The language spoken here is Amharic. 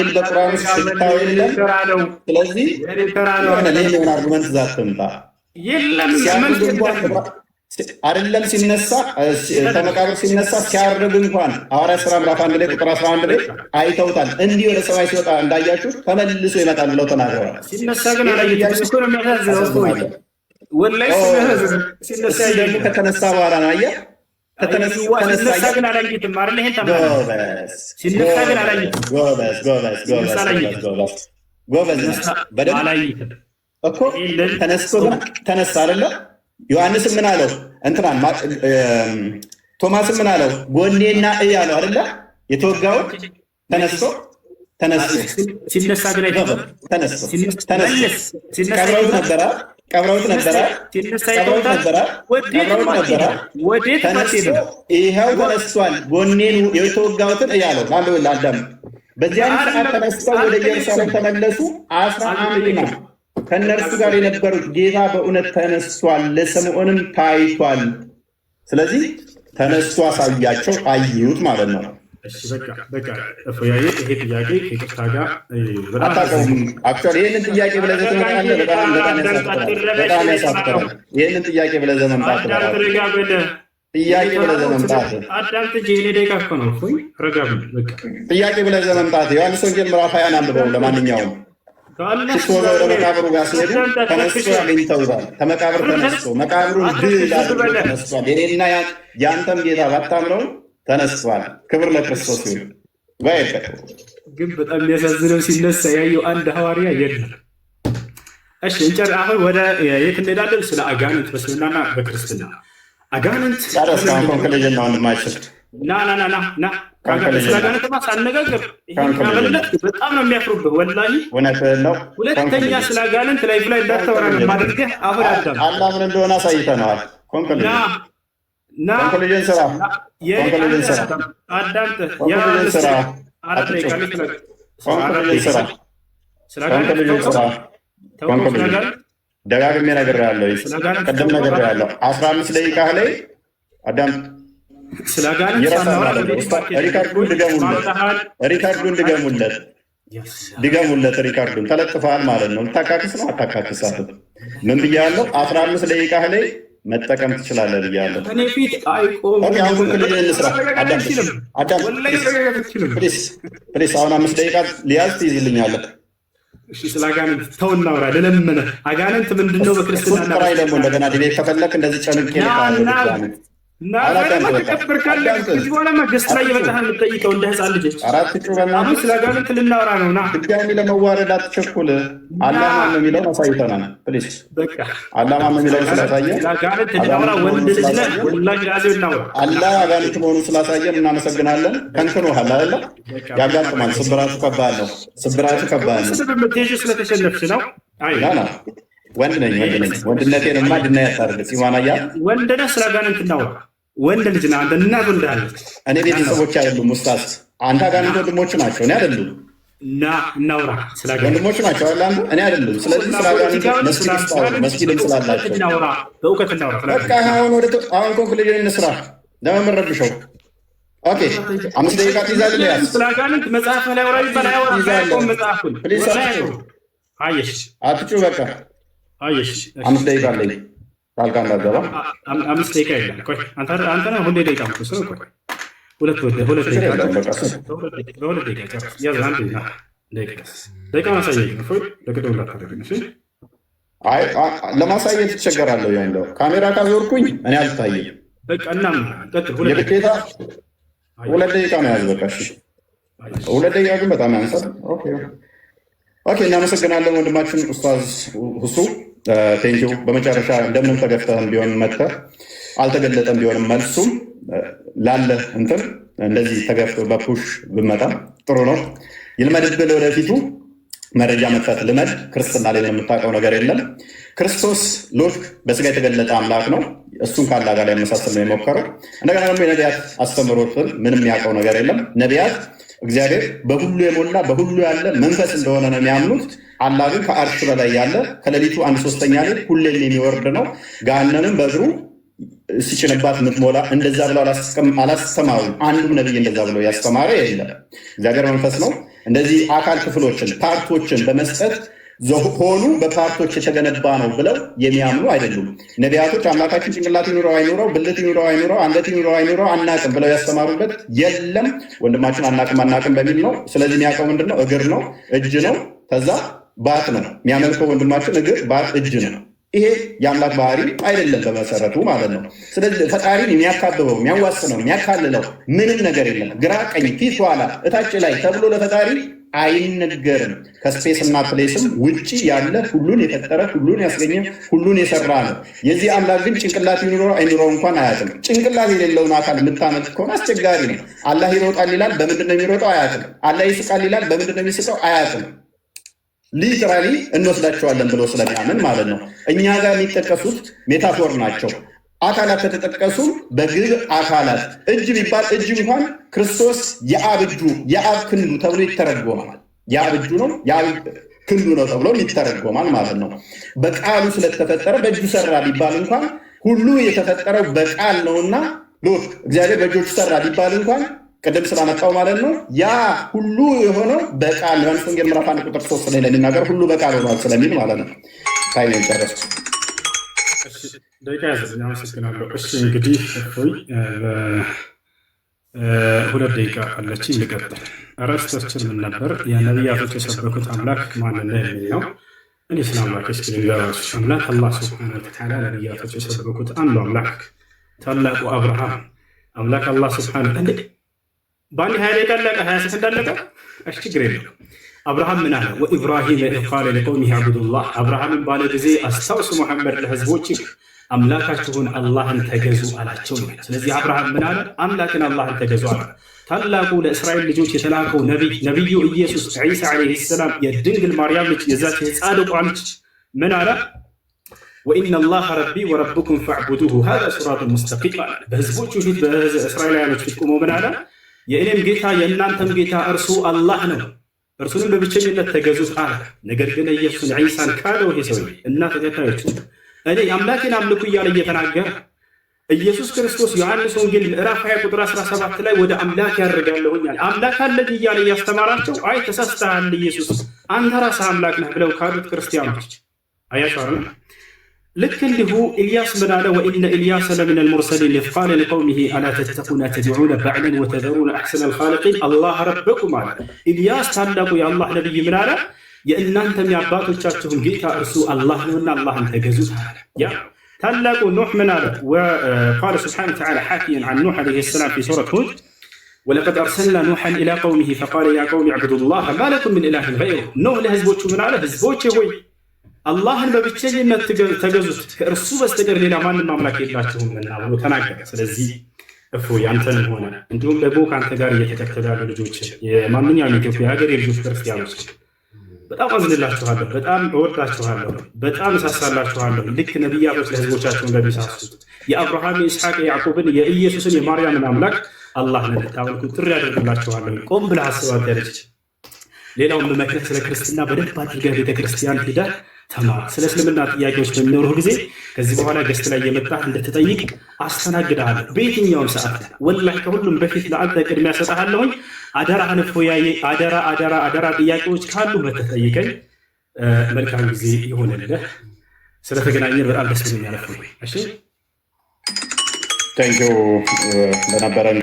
ቫኒል በቁርአን ውስጥ ሽታው የለም። ስለዚህ የሆነ ሌላ የሆነ argument ይዘህ አትምጣ። የለም። ሲያርግ እንኳን አይደለም ሲነሳ፣ ከመቃብር ሲነሳ፣ ሲያርግ እንኳን ሐዋርያት ሥራ ምዕራፍ 1 ላይ ቁጥር 11 ላይ አይተውታል። እንዲህ ወደ ሰማይ ሲወጣ እንዳያችሁ ተመልሶ ይመጣል ብለው ተናግረዋል። ሲነሳ ግን አላየሁትም። እሱ እኮ ነው የሚያሳዝነው እኮ፣ ወላሂ ሲነሳ እሱ ደግሞ ከተነሳ በኋላ ነው። አየህ፣ ሲነሳ ግን አላየሁትም አይደል? ይሄን ተምረናል። ጎበዝ። ሲነሳ ግን አላየሁትም። ጎበዝ ጎበዝ ጎበዝ ጎበዝ ጎበዝ፣ በደንብ አላየሁትም። እኮ ተነስቶ ግን ተነሳ አይደለ? ዮሐንስም ምን አለው? እንትናን ቶማስም ምን አለው? ጎኔን እይ አለው አይደለ? የተወጋውን ተነስቶ ተነስቶ ሲነሳ ግን ተነስቶ ተነስቶ ቀብረውት ነበረ፣ ቀብረውት ነበረ፣ ቀብረውት ነበረ፣ ቀብረውት ነበረ። ተነስቶ ይኸው ተነስቷል፣ ጎኔን የተወጋሁትን እይ አለው ለአዳም። በዚያን ሰዓት ተነስተው ወደ ኢየሩሳሌም ተመለሱ። 11 ነው ከእነርሱ ጋር የነበሩት። ጌታ በእውነት ተነስቷል፣ ለስምዖንም ታይቷል። ስለዚህ ተነስቶ አሳያቸው፣ አዩት ማለት ነው። እሺ በቃ በቃ እፎያዬ፣ ይሄ ጥያቄ ከይቅርታ ጋር በጣም አታውቀውም። Actually ይህንን ጥያቄ ብለህ ይዘህ ትመጣለህ። በጣም በጣም ያሳፍራል። በጣም ያሳፍራል። ይህንን ጥያቄ ብለህ ይዘህ መምጣት አዳምጥ፣ ረጋ በል። ጥያቄ ብለህ ይዘህ መምጣት አዳምጥ እንጂ፣ የኔ ደቂቃ እኮ ነው። እፎይ ረጋ በል በቃ። ጥያቄ ብለህ ይዘህ መምጣት። ዮሐንስ ወንጌል ምዕራፍ 20ን አንብበው። ለማንኛውም ሽቶ ወደ መቃብሩ ጋር ሲሄዱ ተነስቶ አግኝተውታል። ከመቃብር ተነስቶ መቃብሩን ድል አድርጎ ተነስቷል። የኔና የአንተም ጌታ ባታምነው ተነስቷል። ክብር ለክርስቶስ ይሁን። ግን በጣም የሚያሳዝነው ሲነሳ ያየው አንድ ሐዋርያ የለም። እሺ እንጨር። አሁን ወደ የት እንሄዳለን? ስለ አጋንንት በእስልምናና በክርስትና አጋንንት ጨረስክ? አሁን conclusion ነው ወንድማችን። ና ና ና ና ና፣ ስለ አጋንንትማ ሳነጋግር በጣም ነው የሚያፍሩብህ። ወላሂ እውነትህን ነው። ሁለተኛ ስለ አጋንንት live ላይ እንዳታወራ ነው የማደርገህ። አሁን አዳም አላህ ምን እንደሆነ አሳይተነዋል። ና ና conclusion ስራ፣ conclusion ስራ፣ አዳምጥ። Conclusion ስራ፣ conclusion ስራ፣ conclusion ስራ። Conclusion ደጋግሜ ነግሬሃለሁ። ቅድም ነግሬሃለሁ። 15 ደቂቃ ላይ አዳም ስለ አጋንንት record ኡን ድገሙለት፣ record ኡን ድገሙለት፣ ድገሙለት። Record ኡን ተለጥፈሃል ማለት ነው። ልታካክስ ነው። አታካክሳትም። ምን ብያለሁ? 15 ደቂቃ ላይ መጠቀም ትችላለህ ብያለሁ። እኔ ፊት አይቆምም። አሁን conclusion እንስራ። አዳም አዳም፣ please please። አሁን 5 ደቂቃ ሊያዝ ትይዝልኛለህ። እሺ ስለ አጋንንት ተው እናውራ። ልለምንህ፣ አጋንንት ምንድን ነው? በክርስትና ጥራኝ ደግሞ እንደገና debate ከፈለክ እንደዚህ ጨንቄ ልካለሁ። እና ተከበርካለህ። ከዚህ በኋላማ guest ላይ የመጣህ የምትጠይቀው እንደ ህፃን ልጆች። አራት ጩ። አሁን ስለ አጋንንት ልናወራ ነው። ና። ድጋሚ ለመዋረድ አትቸኩል። አላህ ማን ነው የሚለውን አሳይተናል። Please። በቃ። አላህ ማን ነው የሚለውን ስላሳየ ስለ አጋንንት እናውራ። ወንድ ልጅ ነህ፣ ወላሂ ላዚም እናውራ። አላህ አጋንንት መሆኑን ስላሳየን እናመሰግናለን። ከንክኖሃል አይደለ? ያጋጥማል። ስብራቱ ከባድ ነው። ስብራቱ ከባድ ነው። ስብ የምትሄጂው ስለተሸነፍሽ ነው። አይ ና፣ ወንድ ነኝ፣ ወንድ ነኝ። ወንድነቴንማ ድና ያታርግ ሲዋናያ። ወንድ ነህ፣ ስለ አጋንንት እናውራ። ወንድ ልጅ ነህ አንተ፣ እናት ወልዳለች። እኔ ቤተሰቦች አይደሉም ኡስታዝ፣ አንተ አጋንንት ወንድሞች ናቸው፣ እኔ አይደሉም። ና እናውራ ስለ አጋንንት። ወንድሞች ናቸው አይደል? አንተ እኔ አይደሉም። ስለዚህ ስለ አጋንንት መስጊድ ይስጣው፣ መስጊድም ስላላቸው እናውራ፣ በእውቀት እናውራ። በቃ አሁን ወደ አሁን conclusion እንስራ። ለምን ረብሸው? Okay፣ 5 ደቂቃ ትይዛለህ። ያዝ። ስለ አጋንንት መጽሐፍ ላይ አውራ ቢባል አያወራም። አያውቀውም መጽሐፉን። Please። አየሽ። አትጩ በቃ። አየሽ። 5 ደቂቃ አለኝ። ጣልቃ እንዳትገባ። 5 ደቂቃ የለም። ቆይ አንተ አንተ ነህ ሁሌ ደቂቃ የምትወስደው። ቆይ ሁለት ሁለት ደቂቃ፣ በ2 ደቂቃ ጨርስ። ያዝ፣ አንድ ደቂቃ ደቂቃ ማሳየኝ ነው። እፎይ ለቅደው እንዳታደርግ እሺ። አይ ለማሳየት ይቸገራለሁ። ያው እንደው ካሜራ ካዞርኩኝ እኔ አልታየም። በቃ እናም ቀጥል። 2 ደቂቃ። የግዴታ 2 ደቂቃ ነው ያዝ። በቃ እሺ፣ 2 ደቂቃ ግን በጣም ያንሳል። Okay okay፣ እናመሰግናለን ወንድማችን ኡስታዝ ሁሱ፣ thank you። በመጨረሻ እንደምንም ተገፍተህም ቢሆን መጥተህ አልተገለጠም ቢሆንም መልሱም ላለ እንትን እንደዚህ ተገፍቶ በ push ብመጣ ጥሩ ነው። ይልመድብህ፣ ለወደፊቱ መረጃ መክፈት ልመድ። ክርስትና ላይ የምታውቀው ነገር የለም። ክርስቶስ ሎክ በስጋ የተገለጠ አምላክ ነው። እሱን ከአላህ ጋር ሊያመሳስል ነው የሞከረው። እንደገና ደግሞ የነቢያት አስተምህሮትን ምንም ያውቀው ነገር የለም። ነቢያት እግዚአብሔር በሁሉ የሞላ በሁሉ ያለ መንፈስ እንደሆነ ነው የሚያምኑት። አላህ ግን ከአርሽ በላይ ያለ ከሌሊቱ አንድ ሶስተኛ ላይ ሁሌም የሚወርድ ነው። ገሃነምም በእግሩ ሲጭንባት የምትሞላ እንደዛ ብለው አላስተማሩም። አንዱም ነቢይ እንደዛ ብለው ያስተማረ የለም። እግዚአብሔር መንፈስ ነው። እንደዚህ አካል ክፍሎችን part ኦችን በመስጠት ሆኑ በ part ኦች የተገነባ ነው ብለው የሚያምኑ አይደሉም። ነቢያቶች አምላካችን ጭንቅላት ይኑረው አይኑረው፣ ብልት ይኑረው አይኑረው፣ አንገት ይኑረው አይኑረው አናቅም ብለው ያስተማሩበት የለም። ወንድማችን አናቅም አናቅም በሚል ነው። ስለዚህ የሚያውቀው ምንድን ነው? እግር ነው፣ እጅ ነው፣ ከዛ ባት ነው የሚያመልከው። ወንድማችን እግር፣ ባት፣ እጅ ነው። ይሄ የአምላክ ባህሪ አይደለም በመሰረቱ ማለት ነው። ስለዚህ ፈጣሪን የሚያካብበው፣ የሚያዋስነው፣ የሚያካልለው ምንም ነገር የለም። ግራ ቀኝ፣ ፊት ኋላ፣ እታች ላይ ተብሎ ለፈጣሪ አይነገርም። ከ space እና place ም ውጭ ያለ፣ ሁሉን የፈጠረ፣ ሁሉን ያስገኘ፣ ሁሉን የሰራ ነው። የዚህ አምላክ ግን ጭንቅላት ይኑረው አይኑረው እንኳን አያውቅም። ጭንቅላት የሌለውን አካል የምታመልክ ከሆነ አስቸጋሪ ነው። አላህ ይሮጣል ይላል፣ በምንድን ነው የሚሮጠው? አያውቅም። አላህ ይስቃል ይላል፣ በምንድን ነው የሚስቀው? አያውቅም። Literally እንወስዳቸዋለን ብሎ ስለሚያምን ማለት ነው። እኛ ጋር የሚጠቀሱት metaphor ናቸው። አካላት ከተጠቀሱ በግብ አካላት እጅ ቢባል እጅ እንኳን ክርስቶስ የአብ እጁ፣ የአብ ክንዱ ተብሎ ይተረጎማል። የአብ እጁ ነው፣ የአብ ክንዱ ነው ተብሎ ይተረጎማል ማለት ነው። በቃሉ ስለተፈጠረ በእጁ ሰራ ቢባል እንኳን ሁሉ የተፈጠረው በቃል ነውና look እግዚአብሔር በእጆቹ ሰራ ቢባል እንኳን ቅድም ስላመጣው ማለት ነው። ያ ሁሉ የሆነው በቃል፣ ዮሐንስ ወንጌል ምዕራፍ 1 ቁጥር 3 ላይ ለሚናገር ሁሉ በቃል ሆኗል ስለሚል ማለት ነው። Time ጨረስኩ። ደቂቃ ያዘ። አመሰግናለሁ። እሺ እንግዲህ እፎይ 2 ደቂቃ አለችኝ፣ ልቀጥል። ርዕሳችን ምን ነበር? የነቢያቶች የሰበኩት አምላክ ማን ነው የሚል ነው። እኔ ስለ አምላክ እስኪ ልንገራችሁ። አምላክ አላህ ስብሐነ ወተዓላ ለነቢያቶች የሰበኩት አንዱ አምላክ፣ ታላቁ አብርሃም አምላክ አላህ ስብሐነ፣ እንዴ በአንድ 20 ደቂቃ አለቀ፣ 20 ሰከንድ አለቀ። እሺ ችግር የለም። አብርሃም ምን አለ? وإبراهيم إذ قال لقومه اعبدوا الله። አብርሃምን ባለ ጊዜ አስታውስ ሙሐመድ፣ ለህዝቦችህ አምላካችሁን አላህን ተገዙ አላቸው። ስለዚህ አብርሃም ምን አለ? አምላክን አላህን ተገዙ አለ። ታላቁ ለእስራኤል ልጆች የተላከው ነቢይ፣ ነቢዩ ኢየሱስ ዒሳ ዓለይሂ ሰላም፣ የድንግል ማርያም ልጅ፣ የዛች የጻድቋ ልጅ ምን አለ? وإن الله ربي وربكم فاعبدوه هذا صراط مستقيم አለ። በህዝቦቹ ፊት፣ በእስራኤላውያኖች ፊት ቆሞ ምን አለ? የእኔም ጌታ የእናንተም ጌታ እርሱ አላህ ነው፣ እርሱንም በብቸኝነት ተገዙት አለ። ነገር ግን ኢየሱስን ዒሳን ካደው ይሄ ሰውዬ እና ተከታዮቹ። እኔ አምላኬን አምልኩ እያለ እየተናገረ ኢየሱስ ክርስቶስ ዮሐንስ ወንጌል ምዕራፍ 20 ቁጥር 17 ላይ ወደ አምላክ ያደርጋለሁኝ አለ። አምላክ አለኝ እያለ እያስተማራቸው አይ ተሳስተሃል ኢየሱስ፣ አንተ ራስህ አምላክ ነህ ብለው ካዱት ክርስቲያኖች። አያችሁ አይደል? ልክ እንዲሁ ኢልያስ ምን አለ? وإن إلياس لمن المرسلين إذ قال لقومه ألا تتقون أتدعون بعلا وتذرون أحسن الخالقين الله ربكم አለ። ኢልያስ ታላቁ የአላህ ነቢይ ምን አለ? የእናንተም የአባቶቻችሁም ጌታ እርሱ አላህ ነውና አላህን ተገዙት አለ። ያ ታላቁ ኑሕ ምን አለ? وقال سبحانه وتعالى حاكيا عن نوح عليه السلام في سورة هود ولقد أرسلنا نوحا إلى قومه فقال يا قوم اعبدوا الله ما لكم من إله غيره። ኖህ ለህዝቦቹ ምን አለ? ህዝቦቼ ሆይ አላህን በብቸኝነት ተገዙት፣ ከእርሱ በስተቀር ሌላ ማንም አምላክ የላችሁምና ብሎ ተናገረ። ስለዚህ እፎይ ያንተንም ሆነ እንዲሁም ደግሞ ከአንተ ጋር እየተከተሉ ያሉ ልጆች፣ የማንኛውም ኢትዮጵያ ሀገር የልጆች ክርስቲያኖች በጣም አዝንላችኋለሁ፣ በጣም እወዳችኋለሁ፣ በጣም እሳሳላችኋለሁ። ልክ ነቢያቶች ለህዝቦቻቸው እንደሚሳሱት የአብርሃም፣ የኢስሐቅ፣ የያዕቆብን፣ የኢየሱስን፣ የማርያምን አምላክ አላህን እንድታመልኩ ጥሪ ያደርግላችኋለሁ። ቆም ብለህ አስብ ያለች። ሌላውን መመክረት ስለ ክርስትና በደንብ አድርገህ ቤተክርስቲያን ሂደህ ተማር። ስለ እስልምና ጥያቄዎች በሚኖሩህ ጊዜ ከዚህ በኋላ guest ላይ የመጣህ እንድትጠይቅ አስተናግድሃለሁ። በየትኛውም ሰዓት ላይ ወላሂ ከሁሉም በፊት ለአንተ ቅድሚያ ሰጠሃለሁኝ። አደራህን እፎያዬ፣ አደራ አደራ አደራ፣ ጥያቄዎች ካሉ መተህ። መልካም ጊዜ ይሆንልህ። ስለተገናኘን በጣም ደስ ብሎኛል። እፎይ እሺ። Thank you ለነበረን